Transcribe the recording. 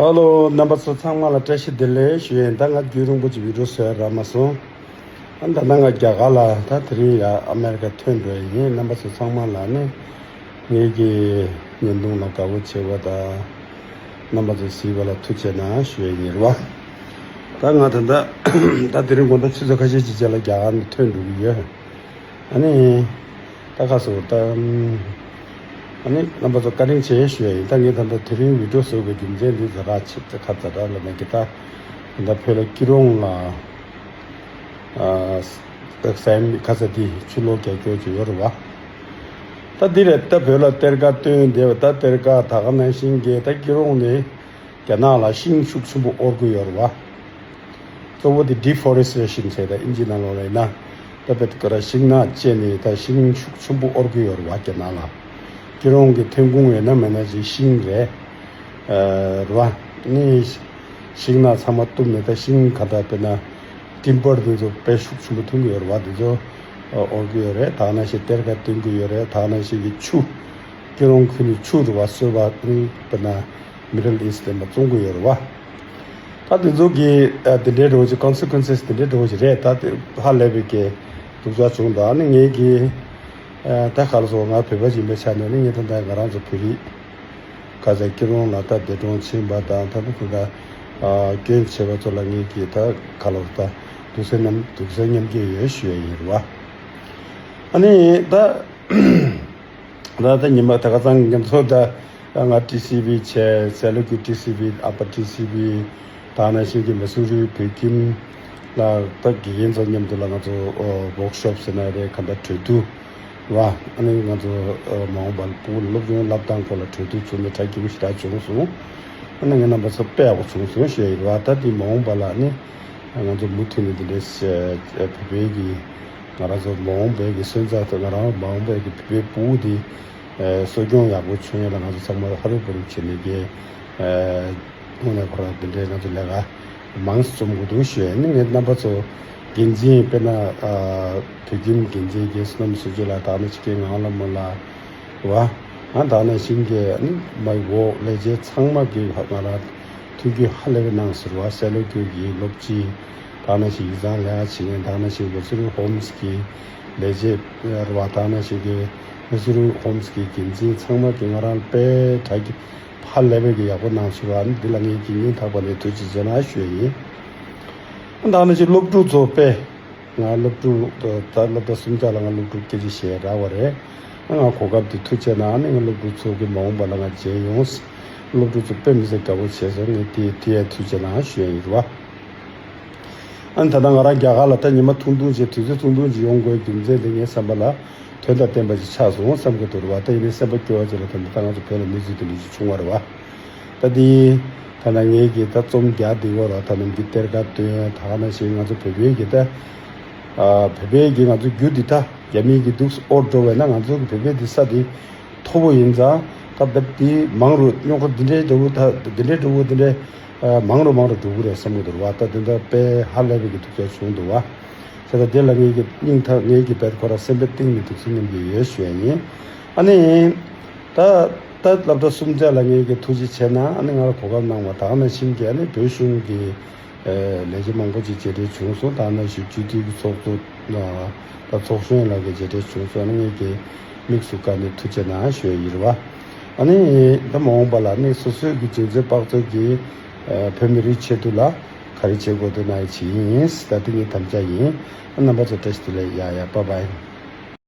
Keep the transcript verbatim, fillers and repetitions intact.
ཧ་ལོ། རྣམ་པ་ཚོ་ཚང་མ་ལ་བཀྲ་ཤིས་བདེ་ལེགས་ཞུ་ཡིན། ད་ང་རྒྱུན་རིང་པོ་ཅིག་བི་ཌིའོ་བཟོས་རག་མ་སོང་། ཨ་ད་ལྟ་ང་རྒྱ་གར་ལ་ད་དེ་རིང་ཡ་ཨ་མེ་རི་ཀ་ཐོན་འགྲོ་ཡི་ཡིན། རྣམ་པ་ཚོ་ཚང་མ་ལ་ནི་ངེད་ཀྱི་བརྙན་ཐུང་ལ་དགའ་པོ་བྱེད་པ་དང་། རྣམ་པ་ཚོ་གཟིགས་པ་ལ་ཐུགས་རྗེ་གནང་ཞུ་ཡི་ཡིན་རེད་བ། ད་ང་ད་ལྟ་ད་དེ་རིང་དགོང་དག་ཆུ་ཚོད་ཁ་ཤས་ཅིག་རྗེས་ལ་རྒྱ་གར་ནས་ཐོན་འགྲོ་གི་ཡོད། ཨ་ནི། ད་ཁ་སོ་ད། ཨ་ནི་རྣམ་པ་ཚོ་བཀའ་དྲིན་ཆེ་ཞུ་ཡ་ཡིན། ད་ངས་ད་ལྟ་དེ་རིང་བི་ཌིའོ་བཟོ་དགོས་རྒྱུ་མཚན་འདི་ཛ་དྲག་ཆེ་ད་ཁ་ཛ་དྲག་ལ་ནས་གི་ད། ད་བོད་ལ་སྐྱིད་རོང་ལ། ཨ། སའེམ་ཁ་ས་དེ་ཆུ་ལོག་རྒྱག་རྒྱུ་ཅིག་ཡོད་རེད་བ། ད་འདི་རེད། ད་བོད་ལ་གཏེར་ཁ་བཏོན་བསྡད་པ། ད་གཏེར་ཁ་ད་ག་ནང་བཞིན་གི་ད་སྐྱིད་རོང་ནས། རྒྱ་ནག་ལ་ཤིང་ཤུགས་ཆེན་པོ་དབོར་གྱི་ཡོད་རེད་བ། གཙོ་བོ་དེ་ཌི་ཕོ་རེ་སི་ཊེ་ཤན་ཟེར། ད་ཨིན་ཇི་ནང་ལོགས་ལ་ཡིན་ན། ད་བེད་ཀ་ར་ཤིང་ནགས་བཅད་ནས་ད་ཤིང་ཤུགས་ཆེན་པོ་དབོར་གྱི་ཡོད་རེད་བ་རྒྱ་ནག་ལ། སྐྱིད་རོང་གི་ཐོན་ཁུངས་ཡོད་ན་མེད་ན་ཅིག་ཤིང་རེད། ཨ། རེད་བ། ནི། ཤིང་ནགས་ཚང་མ་གཏུབ་ནས་ད་ཤིང་ག་ད་དཔེར་ན། ཊིམ་པར་དེ་ཚོ་དཔེ་ཤུགས་ཆེན་པོ་ཐོན་གྱི་ཡོད་རེད་བ། དེ་ཚོ་དབོར་གྱི་ཡོད་རེད། ད་ག་ནང་བཞིན་གཏེར་ཁ་བཏོན་གྱི་ཡོད་རེད། ད་ག་ནང་བཞིན་གྱི་ཆུ། སྐྱིད་རོང་ཁུལ་ནས་ཆུ་རེད་བ། སོལ་བ་དཔེར་ན། མི་ཌལ་ཨིསཊ་དེ་མ་བཙོང་གི་ཡོད་རེད་བ། ད་དེ་ཚོ་གི་ཨ་དེ་འདྲའི་འདྲ་བོ་ཅིག་ཀོན་སི་ཀུན་སེས་དེ་འདྲའི་འདྲ་བོ་ཅིག་རེད། ད་དེ་ཧ་ལས་པའི་གི་སྡུག་ཅག་བྱུང་། ད་ནི་ངེད་ཀྱི་ཨ་ད་ག་ལ་སོ་ང་བོད་པ་ཡིན་པའི་ཆ་ནས་ནི་ངས་ད་ལྟ་ང་རང་ཚོ་བོད་རིགས་ག་ཚད་སྐྱིད་རོང་ལ་ད་འདས་གྲོངས་ཕྱིན་པ་དང་། ད་ནི་ད་ལྟ་ཨ་སྐྱོན་བྱས་པ་ཚོ་ལ་ངེད་ཀྱི་ད་ག་ལ་ད་གདུང་སེམས་མཉམ་གདུང་སེམས་མཉམ་སྐྱེད་ཡོད་ཞུ་ཡ་ཡིན་རེད་བ། ཨ་ནི་ད། ད་ལྟ་ཉི་མ་ད་ག་ཚང་ཉམས་ཚོད་ད་ང་ཊི་སི་ཝི་བྱས། སེ་ལ་ཀུ་ཊི་སི་ཝི། ཨ་པ་ཊི་སི་ཝི། ད་ནང་བཞིན་གྱི་མ་སུ་རི་བོད་ཁྱིམ་ལ་ད་དགེ་རྒན་ཚོ་མཉམ་དུ་ལ་ང་ཚོ་ཝོག་ཤོབ་ཟེར་ན་རེད། ག་འདྲ་གྲོས་བསྡུར་བ། ཨ་ནི་ང་ཚོ་མ་འོངས་པ་ལ་ཕྲུ་གུ་སློབ་སྦྱོང་བསླབ་སྟངས་སྐོར་ལ་གྲོས་བསྡུར་བྱུང་ནས་གྲ་རྒྱས་པོ་ཞེ་དྲག་བྱུང་སོང་། ཨ་ནི་ངའི་རྣམ་པ་ཚོ་དཔེ་ཡག་པོ་བྱུང་སོང་ཞུ་ཡ་ཡིན་བ། ད་འདི་མ་འོངས་པ་ལ་ནི་ང་ཚོ་མུ་མཐུད་ནས་འདི་འདྲའི་བོད་པའི་གི་ང་རང་ཚོ་མ་འོངས་པའི་གི་སོན་རྩ་དང་། ང་རང་མ་འོངས་པའི་གི་བོད་པའི་ཕྲུ་གུ་དེ་གསོ་སྐྱོང་ཡག་པོ་བྱུང་ཡ་ལ་ང་ཚོ་ཚང་མ་ཧ་རུ་བུ་རུ་བྱེད་ནས་གི་དངོས་གནས་ཁོ་རང་འདི་འདྲའི་ང་ཚོ་ལས་ཀ་མང་རྩོམ་དགོས་འདུག་ཞུ་ཡ་ནི། ངའི་རྣམ་པ་ཚོ་འགན་འཛིན་དཔེར་ན་བོད་ཁྱིམ་འགན་འཛིན་གི་བསོད་ནམས་བཟོ་བཅོས་ལགས། ད་ནི་ཕྱི་རྒྱལ་ངག་དབང་ལྷ་མོ་ལགས་བ། ཨ་ད་ནང་བཞིན་གྱི་ནི་མ་འོག་ལས་བྱེད་ཚང་མ་གི་ང་རང་མཐུན་འགྱུར་ཧ་ལས་པའི་གནང་ཟེར་བ། སེ་ལོ་ཀུ་གི་སློབ་སྤྱི། ད་ནང་བཞིན་ཡིག་ཚང་ལས་ཀ་བྱེད་མཁན། ད་ནང་བཞིན་མི་སུ་རི་ཧོམ་སི་གི་ལས་བྱེད་རེད་བ། ད་ནང་བཞིན་གྱི་མི་སུ་རི་ཧོམ་སི་གི་འགན་འཛིན་ཚང་མ་གི་ང་རང་དཔེ་གྲ་རྒྱས་ཧ་ལས་པའི་གི་ཡག་པོ་གནང་ཟེར་བ། ཨ་ནི་འདི་ལ་ངས་ཀྱི་སྙིང་ཐག་པ་ནས་ཐུགས་རྗེ་ཆེ་གནང་ཞུ་ཡ་ཡིན། ད་ནང་བཞིན་སློབ་ཕྲུག་ཚོ་དཔེ། ང་སློབ་ཕྲུག་ད་སློབ་གྲྭ་གསུམ་ཆ་ལ་ང་སློབ་ཕྲུག་སྐད་ཆ་བཤད་རག་པ་རེད། ང་གོ་སྐབས་དེ་ཐུགས་རྗེ་གནང་། ཨ་ནི་ང་སློབ་ཕྲུག་ཚོ་གི་མ་འོངས་པ་ལ་ང་མཇལ་ཡོང་། སློབ་ཕྲུག་ཚོ་དཔེ་མི་སྲིད་དགའ་པོ་བྱས་སོང་། ངས་དེ་དེ་ཡང་ཐུགས་རྗེ་གནང་ཞུ་ཡ་ཡིན་རེད་བ། ཨ་ནི་ད་ལྟ་ང་རང་རྒྱ་གར་ལ་ད་ཉི་མ་ཐུང་ཐུང་བྱས། དུས་ཚོད་ཐུང་ཐུང་ཅིག་ཡོང་དགོས་རྒྱུ་མཚན་དེ་ངའི་བསམ་པ་ལ་དོན་དང་ལྡན་པ་ཅིག་ཆགས་སོང་བསམ་གྱི་འདུག་རེད་བ། ད་ཡིན་ནའི་སེམས་པ་སྐྱོ་བ་ཅིག་ལ་ད་ལྟ་ང་ཚོ་བོད་ལ་གནས་ཚུལ་དེ་འདྲ་ཅིག་བྱུང་བ་རེད་བ། ད་དེ་ད་ལྟ་ངས་ཀྱི་ད་རྩོམ་རྒྱག་བསྡད་ཡོད་ར། ད་ནམ་རྒྱུན་གཏེར་ཁ་བཏོན། ད་ག་ནང་བཞིན་ང་ཚོ་བོད་པའི་གི་ད་ཨ་བོད་པའི་གི་ང་ཚོ་རྒྱུ་འདི་ད་རྒྱ་མིའི་གི་འདུག་དབོར་འགྲོ་བས་ན། ང་ཚོ་གི་བོད་པའི་འདི་ས་འདི་མཐོ་པོ་ཡིན་ཙང་། ད་བོད་འདི་མང་རུ་རྙོག་ཁ་འདི་འདྲའི་འདྲ་བོ་ད་འདི་འདྲའི་འདྲ་བོ་འདི་འདྲའི་ཨ་མང་རུ་མང་རུ་འགྲོ་གི་རེད་བསམ་གི་འདུག་ར་བ། ད་འདི་འདྲ་དཔེ་ཧ་ལས་པའི་གི་སྡུག་ཅག་བྱུང་འདུག་བ། བྱས་ཙང་དེ་ལ་ངེད་ཀྱི་སྙིང་ཐག་ངེད་ཀྱི་དཔེ་ཁོ་ར་སེམས་པའི་གཏིང་ནས་ཐུགས་སུན་སྙམ་གྱི་ཡོད་ཞུ་ཡ་ཡིན། ཨ་ནི། ད་ད་སློབ་གྲྭ་གསུམ་ཆ་ལ་ངེད་ཀྱི་ཐུགས་རྗེ་ཆེ་གནང་། ཨ་ནི་ང་ལ་གོ་སྐབས་གནང་བ་དང་། ཨ་ནི་ཤིང་གི་ཨ་ནི་བོད་གཞུང་གི་ཨེ་ལས་བྱེད་མང་པོ་ཅིག་མཇལ་འཕྲད་བྱུང་སོང་། ད་ཨ་ནི་ཞུ་སྤྱི་འཐུས་ཀྱི་ཚོགས་གཙོ་ད་ཚོགས་གཞོན་ལགས་ཀྱིས་མཇལ་འཕྲད་བྱུང་སོང་། ཨ་ནི་ངེད་ཀྱི་དམིགས་སུ་བཀར་ནས་ཐུགས་རྗེ་གནང་ཞུ་ཡ་ཡིན་རེད་བ། ཨ་ནི་ད་མ་འོངས་པ་ལ་ནི་སོ་སོའི་གི་འཇོན་ཚོད་དཔག་ཚོད་ཀྱིས་ཨེ་བོད་མི་རིགས་ཆེད་དུ་ལ་ག་རེ་བྱེད་དགོས་འདུག་ན་ཡ་བྱེད་ཡིན། ད་དེ་ངའི་དམ་བཅའ་ཡིན། རྣམ་པ་ཚོ་བཀྲ་ཤིས་བདེ་ལེགས། ཡ་ཡ། བྷའི་བྷའི།